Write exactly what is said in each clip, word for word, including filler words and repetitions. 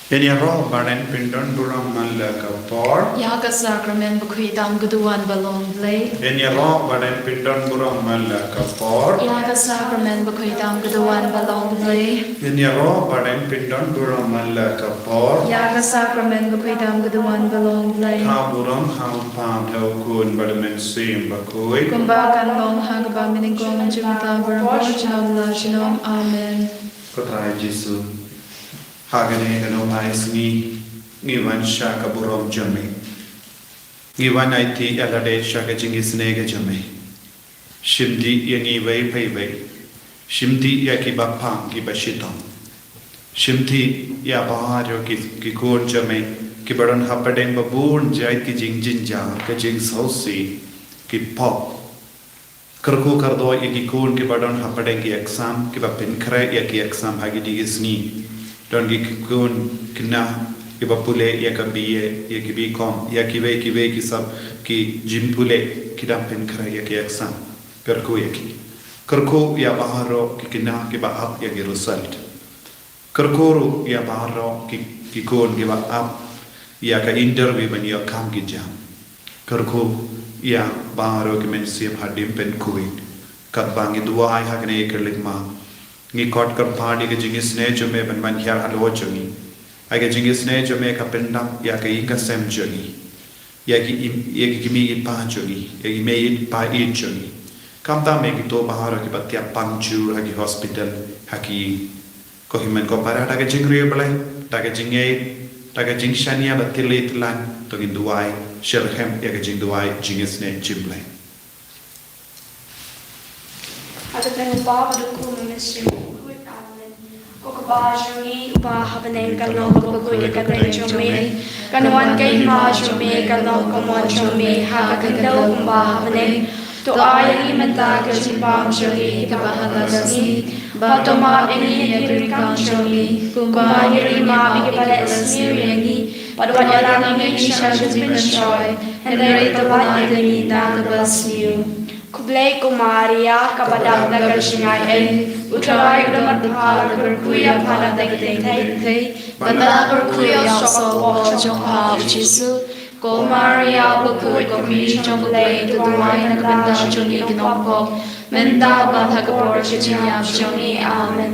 Yn ïaroh ba ren pyndon burom man la ka por. Ïa ka sakramen bakhuid tam ka duwan ba long Blei. Yn ïaroh ba ren pyndon burom man la ka por. Ïa ka sakramen bakhuid tam ka duwan ba long Blei. Yn ïaroh ba ren pyndon burom man la ka por. Ïa ka sakramen bakhuid tam ka duwan ba long Blei. Kha burom ha u Kpa bad ha u Khun bad ha u Mynsiem Bakhuid. Kumba kan long ha kaba mynnyngkong, mynta bad ha ka por junom la junom. Amen. Ko Trai Jisu, ha kane ka nohpai sngi ngi wan sha ka burom jong me. Ngi wan aiti ïa lade sha ka jingisynei ka jong me. Shim dih ïa ngi iwei pa iwei. Shim dih ïa kiba pang kiba shitom. Shim dih ïa baroh ki, ki khun jong me kiba don hapdeng ba bun jait ki jingjynjar, ka jingsngewsih, ki pop. Kyrkhu kyrdoh ïa ki khun kiba don hapdeng ki exam, kiba pynkhreh ïa ki exam ha kine ki sngi. Don ki khun khynnah kiba pule ïa ka B A, ïa ki B Com, ïa kiwei kiwei ki sap ki jingpule, ki dang pynkhreh ïa ki exam. Kyrkhu ïa ki. Kyrkhu ïa baroh ki khynnah kiba ap ïa ki result. Kyrkhu ruh ïa baroh ki, ki khun kiba ap ïa ka interview ban ïoh kam ki jam. Kyrkhu ïa baroh ki mynsiem hadien Covid. Katba ngi duwai ha kane ka lik ma, ngi khot kyrpad ïa ka jingisynei jong me ban wan hiar halor jong ngi. Ai ka jingisynei jong me ka pyndap ïa ka ïing ka sem jong ngi, ïa ki im-, ïa ki kmie ki kpa jong ngi, ïa ki mei ki pa jong ngi. Khamtam ïa kito baroh kiba thiah pang jur ha ki hospital, ha ki, ko hynmen ko para, da ka jingriewblei, da ka jingngeit, da ka jingshaniah ba tili tlan, to ngin duwai shitrhem ïa ka jingduwai jingisynei jong U Blei. Ha ka kyrteng U Kpa bad U Khun bad U Mynsiem Bakhuid. Amen. Ko Kpa jong ngi uba ha bneng, kan long kaba khuid ïa ka kyrteng jong me. Kan wan ka hima jong me, kan long ka mon jong me ha ka khyndew kumba ha bneng. To ai ïa ngi mynta ka jingbam jong ngi kaba ha ka sngi. Bad to map ïa ngi ïa ki riewkam jong ngi, kumba ngi ruh ngi map ïa kiba leh sniew ïa ngi. Bad wat ïalam ïa ngi sha ka jingpynshoi, hynrei to pynlait ïa ngi na kaba sniew. Khublei ko Maria, kaba dap da ka jingaiei, U Trai u don bad pha, la kyrkhu ïa pha da ka kynthei, bad la kyrkhu ïa u soh jong pha U Jisu. Ko Maria bakhuid, ko Kmie jong U Blei, to duwai na ka bynta jong ngi ki nongpop, mynta bad ha ka por ka jingïap jong ngi. Amen.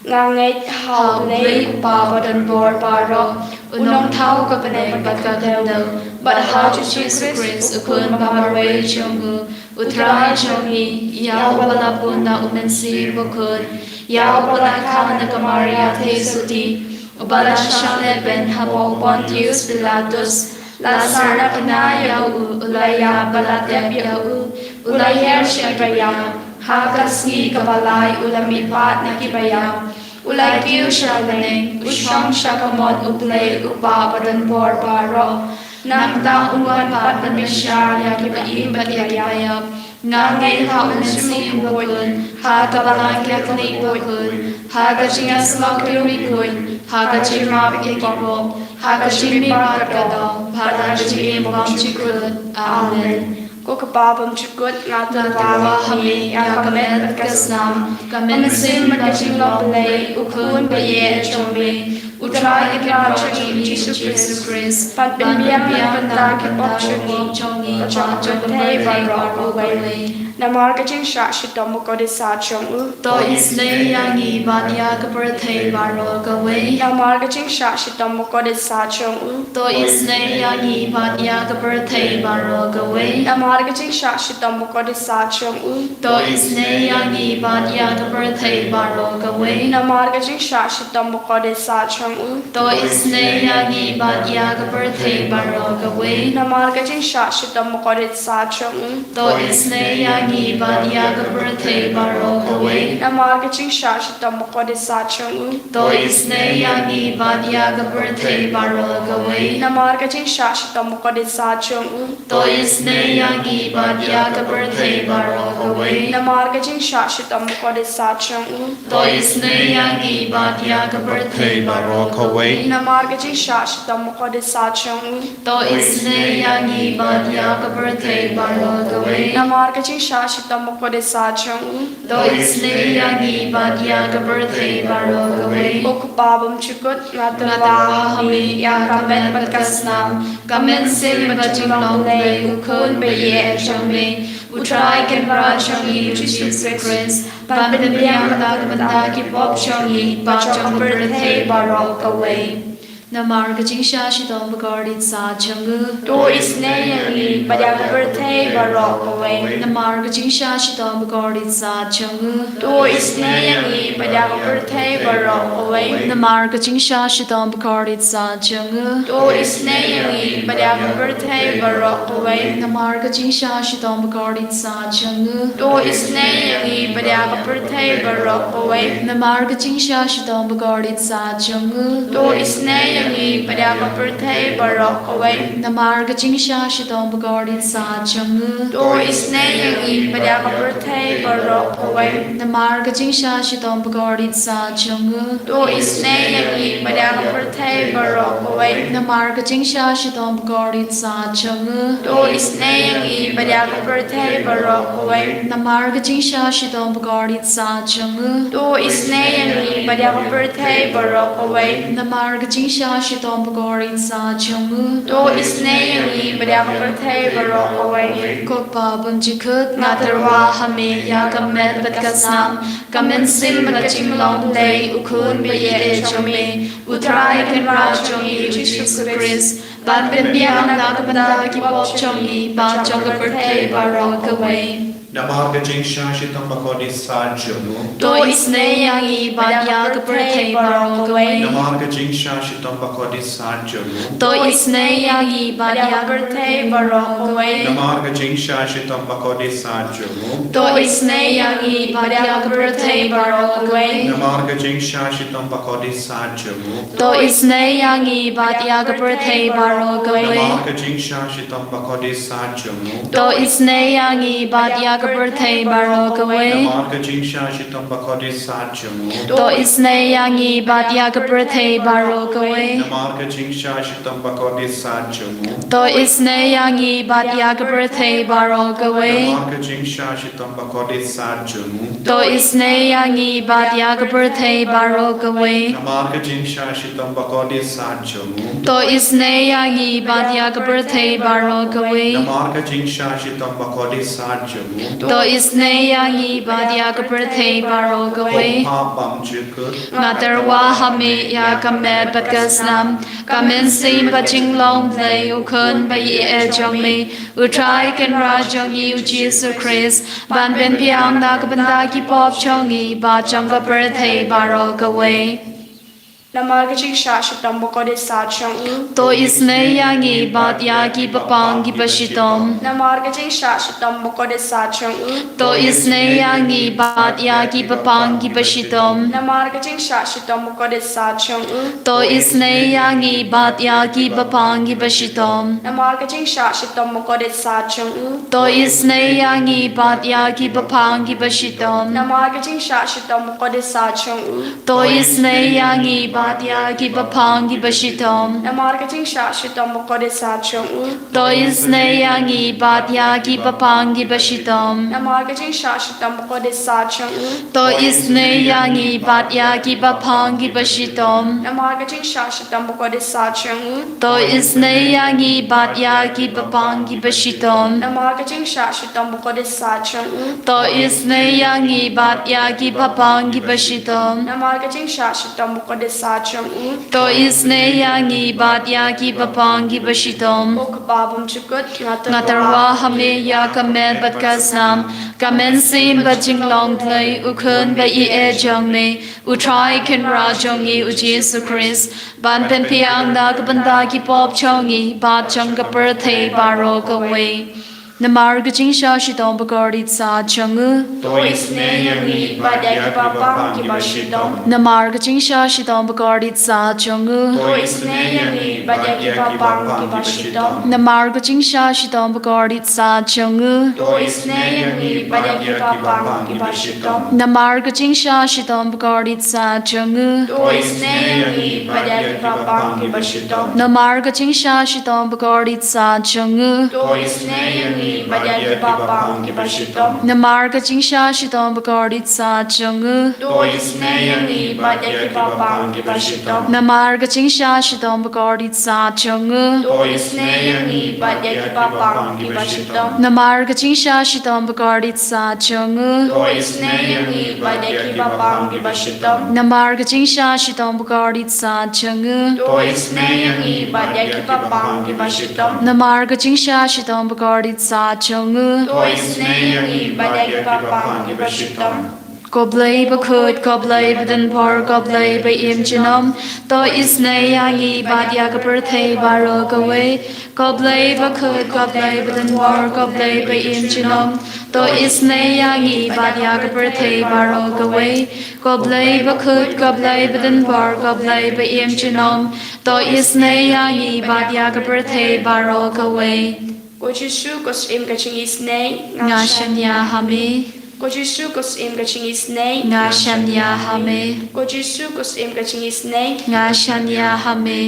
Nga ngeit ha U Blei U Kpa badonbor baroh, U Nongthaw ka bneng bad ka khyndew, bad ha U Jisu Khrist U Khun ba marwei jong U, U Trai jong ngi, ïa uba la bun da U Mynsiem Bakhuid, ïa uba la kha na ka Maria Theisotti, uba la shah lehbeiñ hapoh Pontius Pilatus, la sahnarphna ïa u, u la ïap bad la tep ïa u, u la hiar sha ki baïap, ha ka sngi kaba lai u la mihpat na ki baïap, u la kiew sha bneng, u shong sha ka mon U Blei U Kpa badonbor baroh. Nangta un wan pat ban bishar ïa kiba im bad ïa kiba ïap. Nga ngeit ha U Mynsiem Bakhuid, ha ka Balang Katholik bakhuid, ha ka jingïasyllok ki riewkhuid, ha ka jingmap ïa ki pop, ha ka jingmihpat ka doh, bad ha ka jingim bymjukut. Amen. Ko Kpa bymjukut, nga tyrwa ha me ïa ka met bad ka snam, ka mynsiem bad ka jinglong Blei, U Khun baïeit jong me, U Trai U Kpa jong ngi U Jisu Khrist, ban pynbiang na ka bynta ki pop jong ngi, bad jong ka pyrthei baroh kawei. Namar ka jingshah shitom bakordit sat jong u, to isynei ïa ngi bad ïa ka pyrthei baroh kawei. Namar ka jingshah shitom bakordit sat jong u, to isynei ïa ngi bad ïa ka pyrthei baroh kawei. Namar ka jingshah shitom bakordit sat jong u, to isynei ïa ngi bad ïa ka pyrthei baroh kawei. Namar ka jingshah shitom bakordit sat jong u, to isynei ïa ngi bad ïa ka pyrthei baroh kawei. Namar ka jingshah shitom bakordit sat jong u, to isynei ïa ngi bad ïa ka pyrthei baroh kawei. Namar ka jingshah shitom bakordit sat jong u, to isynei ïa ngi bad ïa ka pyrthei baroh kawei. Namar ka jingshah shitom bakordit sat jong u, to isynei ïa ngi bad ïa ka pyrthei baroh kawei. Namar ka jingshah shitom bakordit sat jong u, to isynei ïa ngi bad ïa ka pyrthei baroh kawei. Namar ka jingshah shitom bakordit sa jong u. To isynei ïa ngi bad ïa ka pyrthei baroh kawei. Namar ka jingshah shitom bakordit sa jong u. To isynei ïa ngi bad ïa ka pyrthei baroh kawei. Ko Kpa bymjukut, nga tyrwa ha me ïa ka met bad ka snam, ka mynsiem bad jinglong Blei u Khun ba ïeit jong me, u Trai Kynrad jong ngi u Jisu Khrist, ban pynbiang na ka bynta ki pop jong ngi bad jong ka pyrthei baroh kawei. Namar ka jingshah shitom bakordit sa jong u. To isynei ïa ngi bad ïa ka pyrthei baroh kawei. Namar ka jingshah shitom bakordit sa jong u. To isynei ïa ngi bad ïa ka pyrthei baroh kawei. Namar ka jingshah shitom bakordit sa jong u. To isynei ïa ngi bad ïa ka pyrthei baroh kawei. Namar ka jingshah shitom bakordit sa jong u. To isynei ïa ngi bad ïa ka pyrthei baroh kawei. Namar ka jingshah shitom bakordit sa jong u. To isynei ïa ngi bad ïa ka pyrthei baroh kawei. Namar ka jingshah shitom bakordit sa jong u. To isynei ïa ngi bad ïa ka pyrthei baroh kawei. Namar ka jingshah shitom bakordit sa jong u. To isynei ïa ngi bad ïa ka pyrthei baroh kawei. Namar ka jingshah shitom bakordit sa jong u. To isynei ïa ngi bad ïa ka pyrthei baroh kawei. Namar ka jingshah shitom bakordit sa jong u. To isynei ïa ngi bad ïa ka pyrthei baroh kawei. Namar ka jingshah shitom bakordit sa jong u. To isynei ïa ngi bad ïa ka pyrthei baroh kawei. Ko Kpa bymjukut, nga tyrwa ha me ïa ka met bad ka snam, ka mynsiem bad ka jinglong Blei u Khun ba ïeit jong me, u Trai Kynrad jong ngi u Jisu Khrist, ban pynbiang na ka bynta ki pop jong ngi bad jong ka pyrthei baroh kawei. Namar ka jingshah shitom bakordit sa jong u. To isynei ïa ngi bad ïa ka pyrthei baroh kawei. Namar ka jingshah shitom bakordit sa jong u. To isynei ïa ngi bad ïa ka pyrthei baroh kawei. Namar ka jingshah shitom bakordit sa jong u. To isynei ïa ngi bad ïa ka pyrthei baroh kawei. Namar ka jingshah shitom bakordit sa jong u. To isynei ïa ngi bad ïa ka pyrthei baroh kawei. Namar ka jingshah shitom bakordit sa jong u. To isynei ïa ngi bad ïa ka pyrthei baroh kawei. Namar ka jingshah shitom bakordit sa jong u. To isynei ïa ngi bad ïa ka pyrthei baroh kawei. Namar ka jingshah shitom bakordit sa jong u. To isynei ïa ngi bad ïa ka pyrthei baroh kawei. Namar ka jingshah shitom bakordit sa jong u. To isynei ïa ngi bad ïa ka pyrthei baroh kawei. Namar ka jingshah shitom bakordit sa jong u. To isynei ïa ngi bad ïa ka pyrthei baroh kawei. Namar ka jingshah shitom bakordit sa jong u. To isynei ïa ngi bad ïa ka pyrthei baroh kawei. Ko Kpa bymjukut, nga tyrwa ha me ïa ka met bad ka snam, ka mynsiem bad jinglong Blei u Khun ba ïeit jong me, u Trai Kynrad jong ngi u Jisu Khrist, ban pynbiang na ka bynta ki pop jong ngi bad jong ka pyrthei baroh kawei. Namar ka jingshah shitom bakordit sa jong u. To isynei ïa ngi bad ïa ki bapang ki bashitom. Namar ka jingshah shitom bakordit sa jong u. To isynei ïa ngi bad ïa ki bapang ki bashitom. Namar ka jingshah shitom bakordit sa jong u. To isynei ïa ngi bad ïa ki bapang ki bashitom. Namar ka jingshah shitom bakordit sa jong u. To isynei ïa ngi bad ïa ki bapang ki bashitom. Namar ka jingshah shitom bakordit sa jong u. To isynei ïa ngi bad ïa ki bapang ki bashitom. Namar ka jingshah shitom bakordit sa jong u. To isynei ïa ngi bad ïa ki bapang ki bashitom. Namar ka jingshah shitom bakordit sa jong u. To isynei ïa ngi bad ïa ki bapang ki bashitom. Namar ka jingshah shitom bakordit sa jong u. To isynei ïa ngi bad ïa ki bapang ki bashitom. Namar ka jingshah shitom bakordit sa jong u. To isynei ïa ngi bad ïa ki bapang ki bashitom. Namar ka jingshah shitom bakordit sa jong u. To isynei ïa ngi bad ïa ki bapang ki bashitom. Ko Kpa bymjukut, nga tyrwa ha me ïa ka met bad ka snam, ka mynsiem bad jinglong Blei u Khun ba ïeit jong me, u Trai Kynrad jong ngi u Jisu Khrist, ban pynbiang na ka bynta ki pop jong ngi bad jong ka pyrthei baroh kawei. Namar ka jingshah shitom bakordit sah jong u. To isynei ïa ngi bad ïa kiba pang kiba shitom. Namar ka jingshah shitom bakordit sah jong u. To isynei ïa ngi bad ïa kiba pang kiba shitom. Namar ka jingshah shitom bakordit sah jong u. To isynei ïa ngi bad ïa kiba pang kiba shitom. Namar ka jingshah shitom bakordit sah jong u. To isynei ïa ngi bad ïa kiba pang kiba shitom. Namar ka jingshah shitom bakordit sah jong u. To isynei ïa ngi bad ïa kiba pang kiba shitom. Namar ka jingshah shitom bakordit sah jong u. To isynei ïa ngi bad ïa kiba pang kiba shitom. Namar ka jingshah shitom bakordit sah jong u. To isynei ïa ngi bad ïa kiba pang kiba shitom. Namar ka jingshah shitom bakordit sah jong u. To isynei ïa ngi bad ïa kiba pang kiba shitom. Namar ka jingshah shitom bakordit sah jong u. To isynei ïa ngi bad ïa kiba pang kiba shitom. Namar ka jingshah shitom bakordit sah jong u. To isynei ïa ngi bad ïa kiba pang kiba shitom. Ko Blei bakhuid, ko Blei badonbor, ko Blei ba im junom. To isynei ïa ngi bad ïa ka pyrthei baroh kawei. Ko Blei bakhuid, ko Blei badonbor, ko Blei ba im junom. To isynei ïa ngi bad ïa ka pyrthei baroh kawei. Ko Blei bakhuid, ko Blei badonbor, ko Blei ba im junom. To isynei ïa ngi bad ïa ka pyrthei baroh kawei. Ko Jisu, ko Syiem ka jingisynei, nga shaniah ha me. Ko Jisu, ko Syiem ka jingisynei, nga shaniah ha me. Ko Jisu, ko Syiem ka jingisynei, nga shaniah ha me.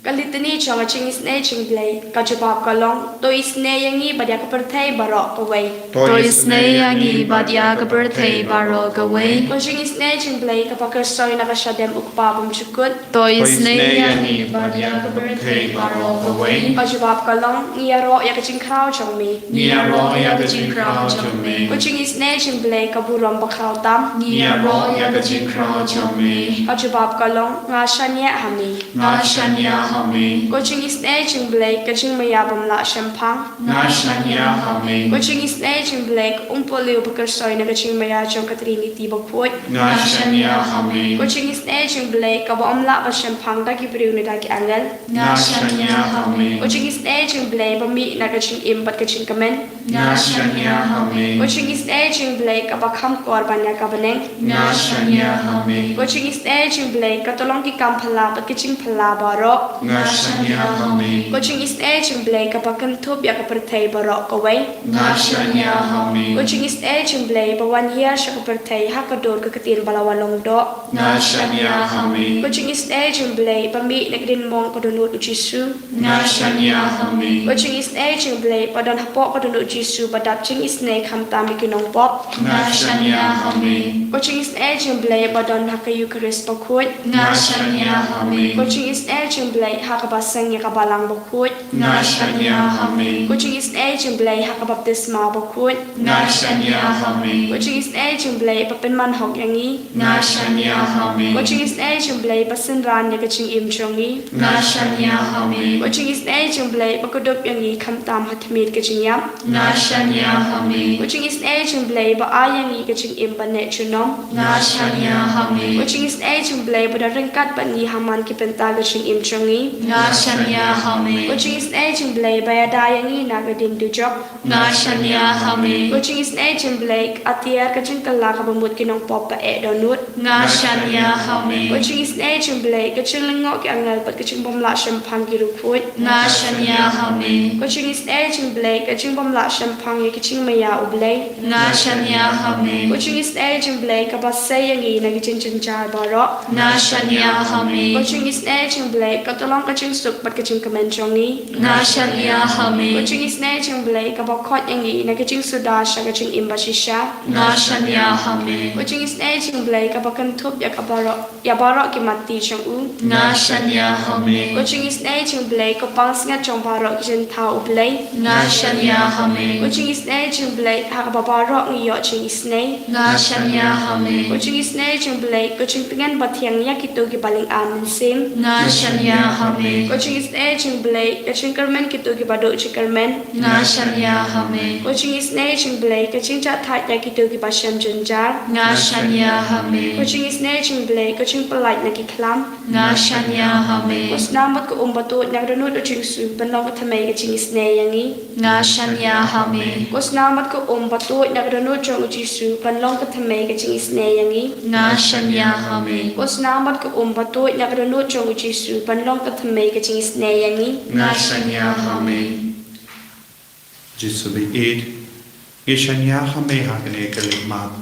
Ka litany jong ka jingisynei jong U Blei, ka jubab ka long, to isynei ïa ngi bad ïa ka pyrthei baroh kawei. To isynei ïa ngi bad ïa ka pyrthei baroh kawei. Ka jingisynei jong U Blei kaba kyrsoi na ka shadem U Kpa bymjukut. To isynei ïa ngi bad ïa ka pyrthei baroh kawei. Ka jubab ka long, ngi ïaroh ïa ka jingkhraw jong me. Ngi ïaroh ïa ka jingkhraw jong me. Ka jingisynei jong U Blei ka burom bakhraw tam. Ngi ïaroh ïa ka jingkhraw jong me. Ka jubab ka long, nga shaniah ha me. Nga shaniah ha me. Ka jingisynei jong U Blei ka jingmaïa bym lah shemphang. Nga shaniah ha me. Ka jingisynei jong U Blei ka umpohliew ba kyrsoi na ka jingmaïa jong ka Trinity bakhuid. Nga shaniah ha me. Ka jingisynei jong U Blei kaba ym lah ban shemphang da ki briew ne da ki angel. Nga shaniah ha me. Ka jingisynei jong U Blei ba mih na ka jingim bad ka jingkmen. Nga shaniah ha me. Ka jingisynei jong U Blei kaba kham kor ban ïa ka bneng. Nga shaniah ha me. Ka jingisynei jong U Blei ka tyllong ki kam phylla bad ki jingphylla baroh. Nga shaniah ha me. Ka jingisynei jong U Blei kaba kynthup ïa ka pyrthei baroh kawei. Nga shaniah ha me. Ka jingisynei jong U Blei ba wan hiar sha ka pyrthei ha ka dur ka ktien ba la wan long doh. Nga shaniah ha me. Ka jingisynei jong U Blei ba mih na ka diengphna ka dohnud U Jisu. Nga shaniah ha me. Ka jingisynei jong U Blei ba don hapoh ka dohnud U Jisu ba dap jingisynei khamtam ïa ki nongpop. Nga shaniah ha me. Ka jingisynei jong U Blei ba don ha ka Eukharist bakhuid. Nga shaniah ha me. Ka jingisynei jong U Blei ha kaba seng ïa ka balang bakhuid. Nga shaniah ha me. Ka jingisynei jong U Blei ha ka baptisma bakhuid. Nga shaniah ha me. Ka jingisynei jong U Blei ba pynman hok ïa ngi. Nga shaniah ha me. Ka jingisynei jong U Blei ba synran ïa ka jingim jong ngi. Nga shaniah ha me. Ka jingisynei jong U Blei ba kdup ïa ngi khamtam ha khmih ka jingïap. Nga shaniah ha me. Ka jingisynei jong U Blei ba ai ïa ngi ka jingim ban neh junom. Nga shaniah ha me. Ka jingisynei jong U Blei ba don ryngkat bad ngi ha man ki bynta ka jingim jong ngi. Nga shaniah ha me. Ka jingisynei jong U Blei ba ïada ïa ngi na ka ding dujok. Nga shaniah ha me. Ka jingisynei jong U Blei ka atiar ka jingkylla kaba mut ki nongpop ba eh dohnud. Nga shaniah ha me. Ka jingisynei jong U Blei ka jinglyngngoh ki angel bad ka jingbymlah shemphang ki riewkhuid. Nga shaniah ha me. Ka jingisynei jong U Blei ka jingbymlah shemphang ïa ka jingmaïa U Blei. Nga shaniah ha me. Ka jingisynei jong U Blei kaba sei ïa ngi na ki jingjynjar baroh. Nga shaniah ha me. Ka jingisynei jong U Blei ka tyllong ka jingsuk bad ka jingkmen jong ngi. Nga shaniah ha me. Ka jingisynei jong U Blei kaba khot ïa ngi na ka jingsuda sha ka jingim bashisha. Nga shaniah ha me. Ka jingisynei jong U Blei kaba kynthup ïa ka baroh, ïa baroh ki matti jong u. Nga shaniah ha me. Ka jingisynei jong U Blei ka pansngiat jong baroh ki jingthaw U Blei. Nga shaniah ha me. Ka jingisynei jong U Blei ha kaba baroh ngi ïoh jingisynei. Nga shaniah ha me. Ka jingisynei jong U Blei ka jingtngen bathiang ïa kito kiba lynga mynsiem. Nga shaniah Ko jingisynei jong U Blei, ka jingkyrmen kito kiba duh jingkyrmen. Nga shaniah ha me. Ko jingisynei jong U Blei, ka jingjahthait ïa kito kiba shem jynjar. Nga shaniah ha me. Ko jingisynei jong U Blei, ka jingpyllait na ki khlam. Nga shaniah ha me. Ko snam bad ko um ba tuid na ka dohnud u Jisu, ban long ka thymmei ka jingisynei ïa ngi. Nga shaniah ha me. Ko snam bad ko um ba tuid na ka dohnud jong u Jisu, ban long ka thymmei ka jingisynei ïa ngi. Nga shaniah ha me. Ko snam bad ko um ba tuid na ka dohnud jong u Jisu, ban long ka thymmei ka jingisynei ïa ngi. Nga shaniah ha me. Jisu ba ïeit, ngi shaniah ha me ha kane ka leit map.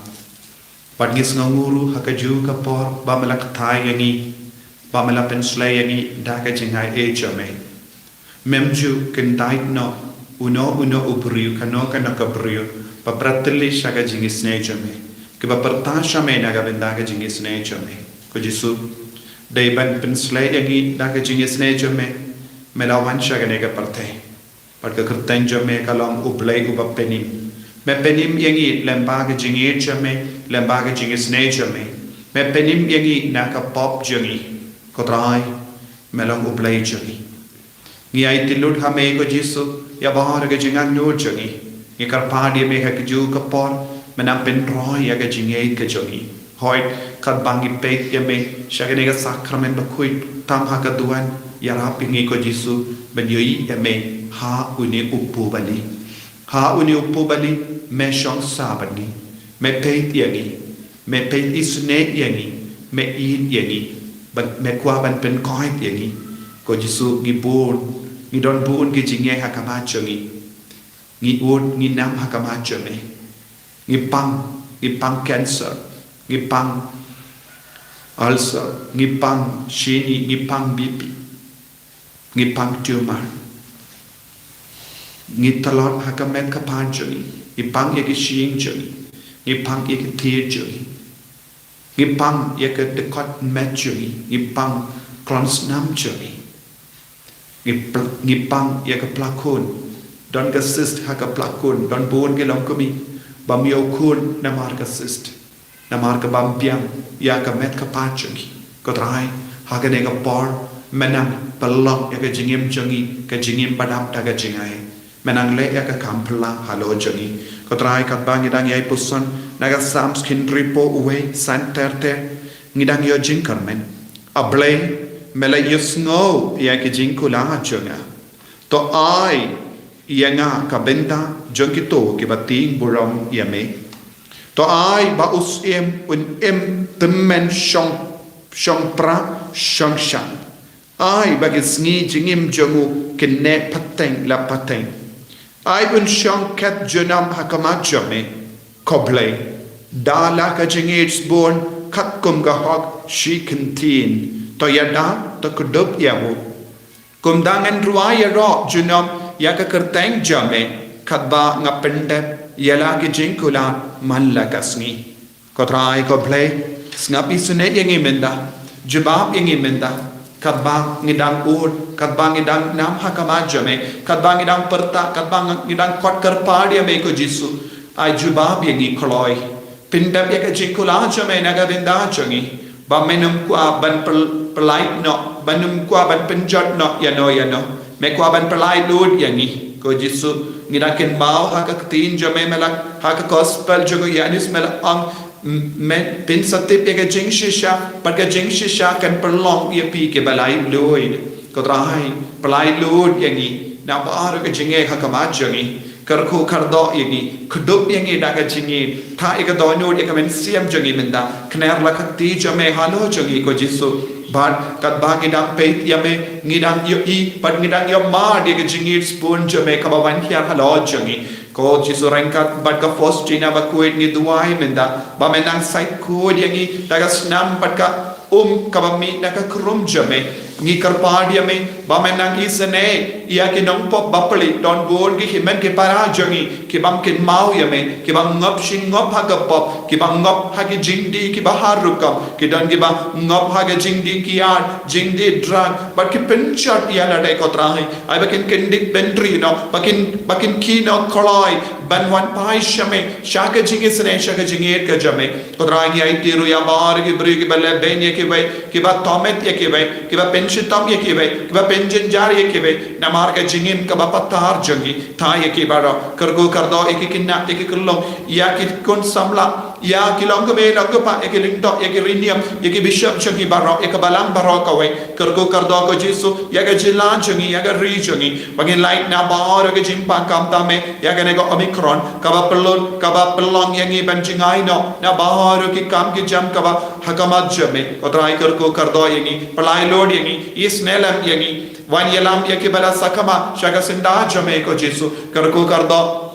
Bad ngi sngewnguh ruh ha kajuh ka por ba me la kthai ïa ngi, ba me la pynsleh ïa ngi da ka jingaiei jong me. Mem ju kyndait noh uno uno u briew, kano kano ka briew, ba pyrta lei sha ka jingisynei jong me, kiba pyrta sha me na ka bynta ka jingisynei jong me. Ko Jisu, dei ban pynsleh ïa ngi da ka jingisynei jong me, me la wan sha kane ka pyrthei. Bad ka kyrteng jong me ka long U Blei uba pynim. Me pynim ïa ngi lyngba ka jingïeit jong me, lyngba ka jingisynei jong me. Me pynim ïa ngi na ka pop jong ngi. Ko Trai, me long U Blei jong ngi. Ngi aiti lut ha me ko Jisu, ïa baroh ka jingangnud jong ngi. Ngi kyrpad ïa me ha kajuh ka por, me nang pynroi ïa ka jingïeit ka jong ngi. Hooid, katba ngi peit ïa me sha kane ka sakramen bakhuid tam ha ka duwan, ïarap ïa ngi ko Jisu, ban ïohi ïa me ha une u pubali. Ha une u pubali, me shong sah bad ngi. Me peit ïa ngi. Me peit isynei ïa ngi. Me ïeit ïa ngi. Ban, me kwah ban pynkoit ïa ngi. Ko Jisu, ngi bun, ngi don bun ki jingeh ha khmat jong ngi. Ngi ud, ngi nam ha khmat jong me. Ngi pang, ngi pang cancer, ngi pang ulcer, ngi pang shini, ngi pang B P, ngi pang tumor. Ngi tlot ha ka met ka phad jong ngi, ngi pang ïa ki shyieng jong ngi, ngi pang ïa ki thied jong ngi. Ngi pang ïa ka dkhot met jong ngi, ngi pang klong snam jong ngi. Ngi pl-, ngi pang ïa ka plakhun. Don ka cyst ha ka plakhun, don bun ki longkmie bym ïoh khun namar ka cyst. Namar ka bym biang ïa ka met ka phad jong ngi. Ko Trai, ha kane ka por, me nang pynlong ïa ka jingim jong ngi, ka jingim ba dap da ka jingaiei. Me nang leh ïa ka kam phylla halor jong ngi. Ko Trai, katba ngi dang ïai puson na ka Psalms hynriewphew wei, san ter ter, ngi dang ïoh jingkyrmen. A Blei, me la ïohsngew ïa ki jingkular jong nga. To ai ïa nga ka bynta jong kito kiba tieng burom ïa me. To ai ba u syiem un im tymmen shong, shongpra shongshang. Ai ba ki sngi jingim jong u kin neh pateng la pateng. Ai un shong khet junom ha khmat jong me, ko Blei. Da la ka jingïeit sbun katkum ka hok shi kyntien. To ïada, to kdup ïa u. Kumta ngan rwai ïaroh junom ïa ka kyrteng jong me, katba nga pyndep ïa la ki jingkular man la ka sngi. Ko Trai, ko Blei, sngap isynei ïa ngi mynta, jubab ïa ngi mynta, katba ngi dang ud, katba ngi dang nam ha khmat jong me, katba ngi dang pyrta, katba ngi dang khot kyrpad ïa me ko Jisu, ai jubab ïa ngi kloi. Pyndep ïa ka jingkular jong me na ka bynta jong ngi. Ba men ym kwah ban pyl-, pyllait noh, ba men ym kwah ban pynjot noh ïano ïano. Me kwah ban pyllait lut ïa ngi. Ko Jisu, ngi dang kynmaw ha ka ktien jong me, me la, ha ka gospel jong u Ïoannis me la ong, m-, men pynsah tip ïa ka jingshisha, bad ka jingshisha kan pynlong ïa phi kiba laitluid. Ko Trai, pyllait lut ïa ngi na baroh ka jingeh ha khmat jong ngi. Kyrkhu kyrdoh ïa ngi, kdup ïa ngi da ka jingïeit, thah ïa ka dohnud ïa ka mynsiem jong ngi mynta. Kner la ka kti jong me halor jong ngi ko Jisu. Bad katba ngi dang peit ïa me, ngi dang ïohi, bad ngi dang ïohmad ïa ka jingïeit sbun jong me kaba wan hiar halor jong ngi. Ko Jisu ryngkat bad ka Faustina bakhuid ngi duwai mynta, ba me nang sait khuid ïa ngi da ka snam bad ka um kaba mih na ka khrum jong me. Ngi kyrpad ïa me, ba me nang isynei ïa ki nongpop bapli, don bun ki hynmen ki para jong ngi, ki bym kynmaw ïa me, ki bym ngop shi ngop ha ka pop, ki bym ngop ha ki jingdih kiba har rukom, ki don kiba ngop ha ki jingdih kiad, jingdih drug, bad ki pynjot ïa lade ko Trai, ai ba kin kyndit bynriew noh, ba kin, ba kin kiew noh kloi, ban wan phai sha me, sha ka jingisynei, sha ka jingïeit ka jong me. Ko Trai ngi aiti ruh ïa baroh ki briew kiba lehbeiñ ïa kiwei, kiba thomet ïa kiwei, kiba pyn shitom ïa kiwei, kiba pynjynjar ïa kiwei, namar ka jingim kaba patar jong ngi. Thait ïa ki baroh, kyrkhu kyrdoh ïa ki khynnah, ïa ki khyllung, ïa ki khun samla, ïa ki longkmie longkpa, ïa ki lyngdoh, ïa ki riewniam, ïa ki bishop jong ngi baroh, ïa ka balang baroh kawei. Kyrkhu kyrdoh ko Jisu, ïa ka jylla jong ngi, ïa ka ri jong ngi. Ba ngin lait na baroh ki jingpang khamtam eh, ïa kane ka Omicron, kaba pynlut, kaba pynlong ïa ngi ban jngai noh na baroh ki kam ki jam kaba ha khmat jong me. Ko Trai kyrkhu kyrdoh ïa ngi, pynlait lut ïa ngi, isynei lem ïa ngi. Wan ïalam ïa kiba la sakma sha ka syndah jong me ko Jisu. Kyrkhu kyrdoh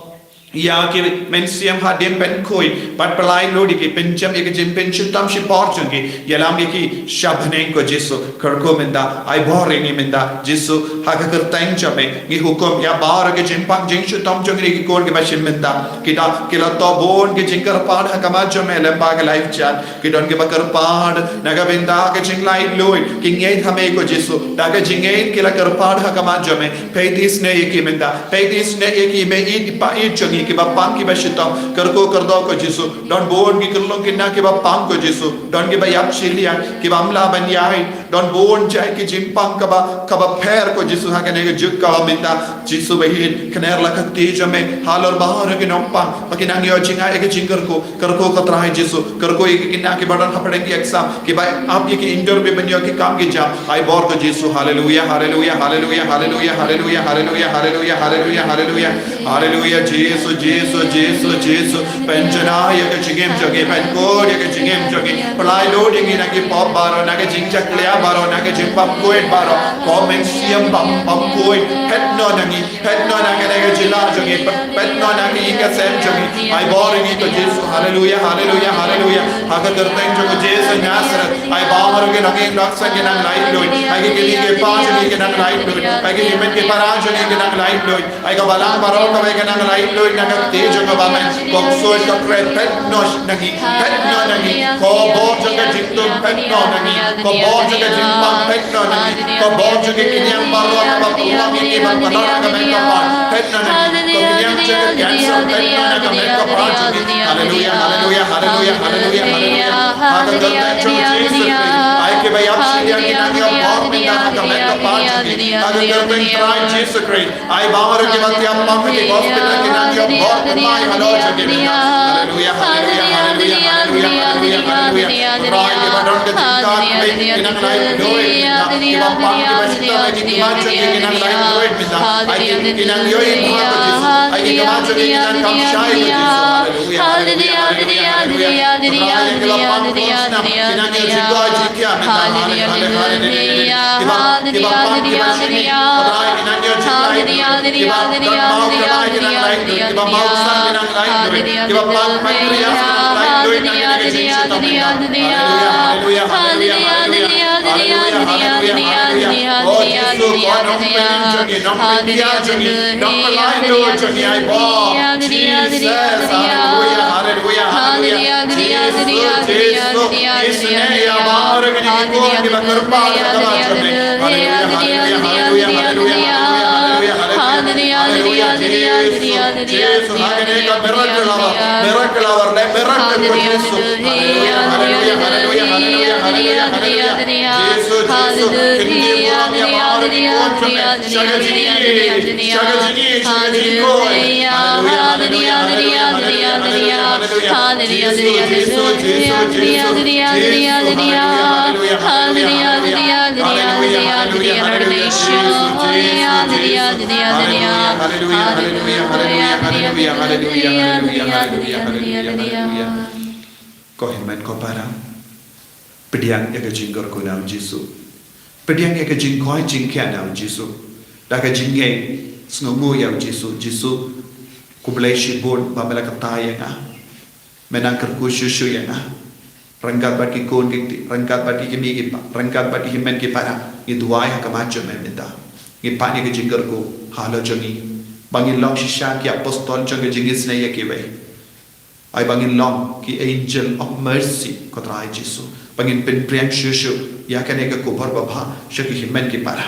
ïa ki mynsiem hadien pynkhuid, bad pynlait lut ïa ki, pynjem ïa ki jingpynshitom shipor jong ki, ïalam ïa ki sha bneng ko Jisu. Kyrkhu mynta, ai bor ïa ngi mynta Jisu, ha ka kyrteng jong me ngi hukum ïa baroh ki jingpang jingshitom jong ngi, ki khun kiba shim mynta. Ki don, ki la toh bun ki jingkyrpad ha khmat jong me lyngba ka live chat. Ki don kiba kyrpad na ka bynta ka jinglaitluid, ki ngeit ha me ko Jisu. Da ka jingngeit ki la kyrpad ha khmat jong me. Peit isynei ïa ki mynta, peit isynei ïa ki, me ïeit, i Pa ïeit jong ngi, kiba pang kiba shitom. Kyrkhu kyrdoh ko Jisu. Don bun ki khyllung khynnah kiba pang ko Jisu. Don kiba ïap shiliang, kibym lah ban ïaid. Don bun jait ki jingpang kaba, kaba pher ko Jisu ha kane ka juk kaba mynta. Jisu ba ïeit, kner la ka kti jong me halor baroh ki nongpang, ba kin nang ïoh jingaiei ïa ka jingkyrkhu. Kyrkhu ko Trai Jisu, kyrkhu ïa ki khynnah kiba don hapdeng ki exam, kiba ap ïa ki interview ban ïoh ki kam ki jam. Ai bor ko Jisu. Haleluia, haleluia, haleluia, haleluia, haleluia, haleluia, haleluia, haleluia, haleluia. Haleluia, Jisu, Jisu, Jisu, Jisu. Pynjanai ïa ka jingim jong ngi, pynkhuid ïa ka jingim jong ngi. Pynlait lut ïa ngi na ki pop baroh, na ka jingjakhlia baroh, na ka jingpang khuid baroh. Ko Mynsiem bym, bym khuid, phet noh na ngi. Phet noh na kane ka jylla jong ngi, phet, phet noh na ka ïing ka sem jong ngi. Ai bor ïa ngi ko Jisu. Haleluia, haleluia, haleluia. Ha ka kyrteng jong u Jisu Nasareth. Ai bor ïa ngi, nongïing nongsan ki nang laitluid. Ai ki kmie ki kpa jong ngi ki nang laitluid. Ai ki hynmen ki para jong ngi ki nang laitluid. Ai ka balang baroh kawei ka nang laitluid na ka kti jong ka ba men. Ko ksuid ka khreh, phet noh na ngi, phet noh na ngi. Ko bor jong ka jingtum, phet noh na ngi. Ko bor jong ka jingpang, phet noh na ngi. Ko bor jong ka kynja baroh kaba pynlong ïa ngi ban pynlong ka met ka phad, phet noh na ngi. Ko kynja jong ka cancer, phet noh na ka met ka phad jong ngi. Haleluia, haleluia, haleluia, haleluia, haleluia. Ha ka kyrteng jong u Jisu Khrist. Ai kiba ïap shiliang ki nang ïoh bor mynta ha ka met ka phad jong ngi. Ha ka kyrteng Trai Jisu Khrist. Ai baroh kiba thiah pang ha ki hospital ki nang ïoh bor thymmai halor jong ki mynta. Haleluia, haleluia, haleluia, haleluia, haleluia, haleluia. Trai kiba don ka jingkyrkhu ki nang laitluid mynta. Kiba pang kiba shitom ha ki khmat jong ki ki nang laitluid mynta. Ai ki, ki nang ïohi bha ko Jisu. Ai ki khmat jong ki ki nang kam shai ko Jisu. Haleluia, haleluia, haleluia, haleluia. Trai kiba pang ki nang ïoh jingkyrkhu jingkyrkhu mynta. Haleluia, haleluia. Kiba, kiba pang kiba shini. Trai ki nang ïoh jingkyrkhu. Kiba don mawkynmaw ki nang laitluid. Kiba mawksan ki nang laitluid. Kiba pang pancreas ki nang laitluid. Nang ïoh ka jingshitom mynta. Haleluia, haleluia, haleluia, haleluia. Haleluia, haleluia, haleluia. Oh Jisu, ko nongpynim jong ngi, nongpynïaid jong ngi, nongpynlaitluid jong ngi, ai bor. Jesus, haleluia, haleluia, haleluia. Jisu, Jisu, isynei ïa baroh kine ki khun kiba kyrpad ha ka khmat jong me. Haleluia, haleluia, haleluia, haleluia, haleluia, haleluia, haleluia. Haleluia, Jisu, Jisu, ha kane ka miracle hour, miracle hour, le miracle ko Jisu. Haleluia, haleluia, haleluia, haleluia, haleluia. Jisu, Jisu, kyntiew burom ïa baroh ki khun jong me. Sha ka jingïeit, sha ka jingïeit, sha ka jingkhuid. Haleluia, haleluia, haleluia, haleluia, haleluia, haleluia. Jisu, Jisu, Jisu, Jisu, Jisu, haleluia, haleluia, haleluia, haleluia, haleluia, haleluia, haleluia, Jisu, Jisu, Jisu, haleluia, haleluia, haleluia, haleluia, haleluia, haleluia, haleluia, haleluia, haleluia, haleluia. Ko hynmen ko para, pdiang ïa ka jingkyrkhu na u Jisu. Pdiang ïa ka jingkoit jingkhiah na u Jisu. Da ka jingngeit, sngewnguh ïa u Jisu. Jisu, khublei shibun ba me la kyntait ïa nga. Me nang kyrkhu shuh shuh ïa nga. Ryngkat bad ki khun ki kti, ryngkat bad ki kmie ki kpa, ryngkat bad ki hynmen ki para. Ngi duwai ha khmat jong me mynta. Ngi pan ïa ka jingkyrkhu halor jong ngi. Ba ngin long shisha ki apostol jong ka jingisynei ïa kiwei. Ai ba ngin long ki angel of mercy, ko Trai Jisu. Ba ngin pynpriang shuh shuh ïa kane ka khubor babha sha ki hynmen ki para.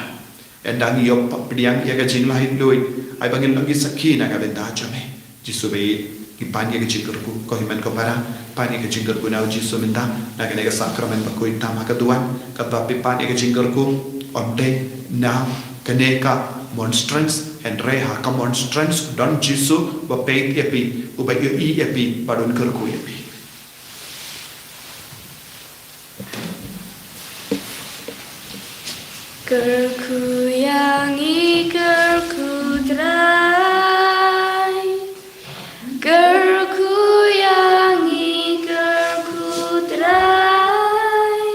Ynda ngi ïoh pdiang ïa ka jinglaitluid, ai ba ngin long ki sakhi na ka bynta jong me. Jisu baieit, ngi pan ïa ka jingkyrkhu, ko hynmen ko para, pan ïa ka jingkyrkhu na u Jisu mynta, na kane ka sakramen bakhuid tam ha ka duwan, katba phi pan ïa ka jingkyrkhu, Ym dei na kane ka monstrance, hynrei ha ka monstrance don Jisu ba peit ïa phi, uba ïohi ïa phi, ba don kyrkhu ïa phi. Kyrkhu ïa ngi kyrkhu Trai. Kyrkhu ïa ngi kyrkhu Trai.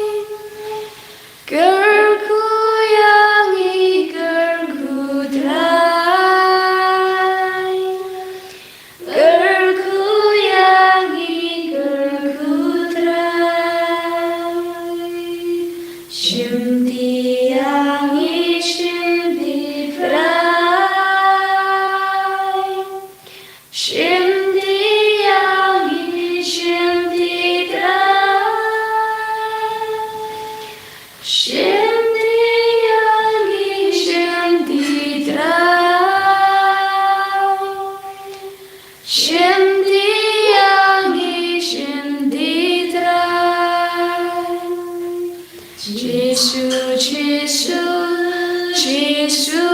Kyrkhu ïa ngi kyrkhu Trai. Kyrkhu ïa ngi kyrkhu Trai. Shim ti ïa ngi shim ti Trai. Shim ti ïa ngi shim ti Trai. Shim ti ïa ngi shim ti Trai. Shim ti ïa ngi shim ti Trai. Jisu, Jisu, Jisu.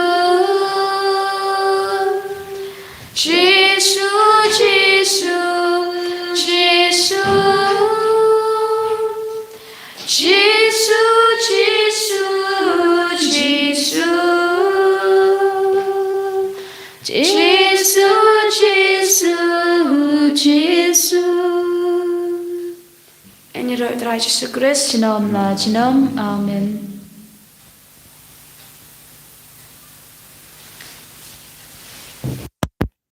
Jisu, Jisu, Jisu. Jisu, Jisu, Jisu. Jisu, Jisu, Jisu. Yn ïaroh Trai Jisu Khrist, junom la junom. Amen.